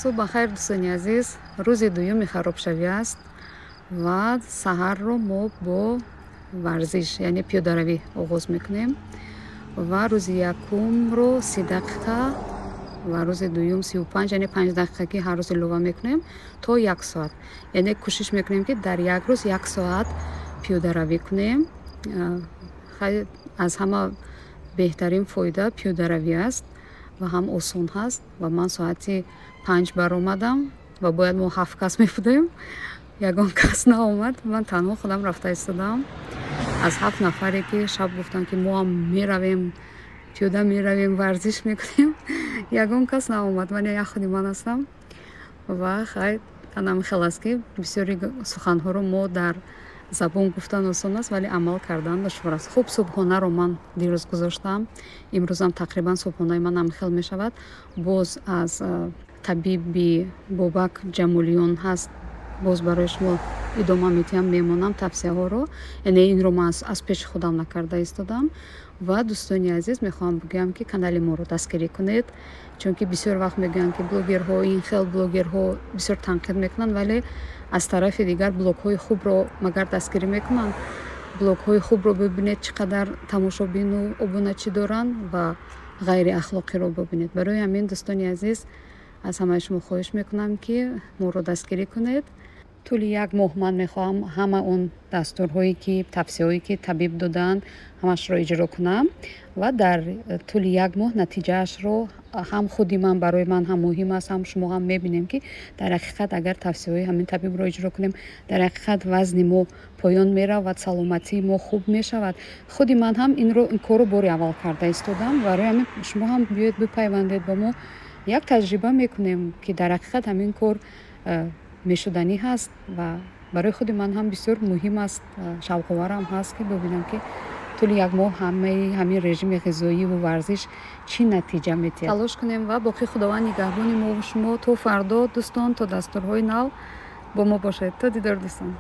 Субҳ бахайр, дӯстони азиз. Рӯзи дуюми харобшавӣ аст ва саҳарро мо бо варзиш, яъне пиёдаравӣ оғоз мекунем ва рӯзи якумро 30 дақиқа ва рӯзи дуюм 35, яъне 5 дақиқагӣ ҳар рӯз илова мекунем то як соат. Яъне кӯшиш мекунем, ки дар як рӯз як соат пиёдаравӣ кунем. Аз ҳама беҳтарин фоида пиёдаравӣ аст ва ҳам осон ҳаст. Ва ман соати 5 баромадам ва бояд мо 7 кас мебудем, ягон кас наомад, ман танҳо худам рафта истодам. Аз 7 нафаре, ки шаб гуфтанд, ки мо ҳам меравем, пиёда меравем, варзиш мекунем, ягон кас наомад, вале як худи ман ҳастам. Ва хай, анам хел аст, ки бисёри суханҳоро мо дар забон гуфтан осон аст, вале амал кардан душвор аст. Хуб, субҳонаро ман дирӯз гузоштам, имрӯзам тақрибан субҳонаи ман ҳам хел мешавад. Боз аз табиби Бобак Ҷамолиён ҳаст, боз барои шумо идома медиҳам, мемонам тавсияҳоро, яъне инро ман аз пеши худам накарда истодам. Ва дӯстони азиз, мехоҳам бигӯям, ки канали моро дастгирӣ кунед, чунки бисёр вақт мегӯянд, ки блогерҳо ин хел, блогерҳо бисёр танқид мекунанд, вале аз тарафи дигар блогҳои хубро магар дастгирӣ мекунанд? Блогҳои хубро бибинед, чӣ қадар тамошобину обуначӣ доранд, ва ғайриахлоқиро бибинед. Барои ҳамин, дӯстони азиз, аз ҳамаи шумо хоҳиш мекунам, ки моро дастгирӣ кунед. Тӯли як моҳ ман мехоҳам ҳама он дастурҳое, ки тавсияҳое, ки табиб додаанд, ҳамашро иҷро кунам ва дар тӯли як моҳ натиҷаашро ҳам худи ман, барои ман ҳам муҳим аст, ҳам шумо ҳам мебинем, ки дар ҳақиқат агар тавсияҳои ҳамин табибро иҷро кунем, дар ҳақиқат вазни мо поён меравад, саломатии мо хуб мешавад. Худи ман ҳам инро, ин корро бори аввал карда истодам. Барои ҳамин шумо ҳам биёед, бипайвандед ба мо, як таҷриба мекунем, ки дар ҳақиқат ҳамин кор мешуданӣ ҳаст. Ва барои худи ман ҳам бисёр муҳим аст, шавқоварам ҳаст, ки бибинам, ки тӯли як моҳ ҳамаи ҳамин режими ғизоиву варзиш чӣ натиҷа медиҳад. Талош кунем ва боқӣ Худованд нигаҳбони мову шумо. То фардо, дӯстон, то дастурҳои нав бо мо бошед. То дидор, дӯстон.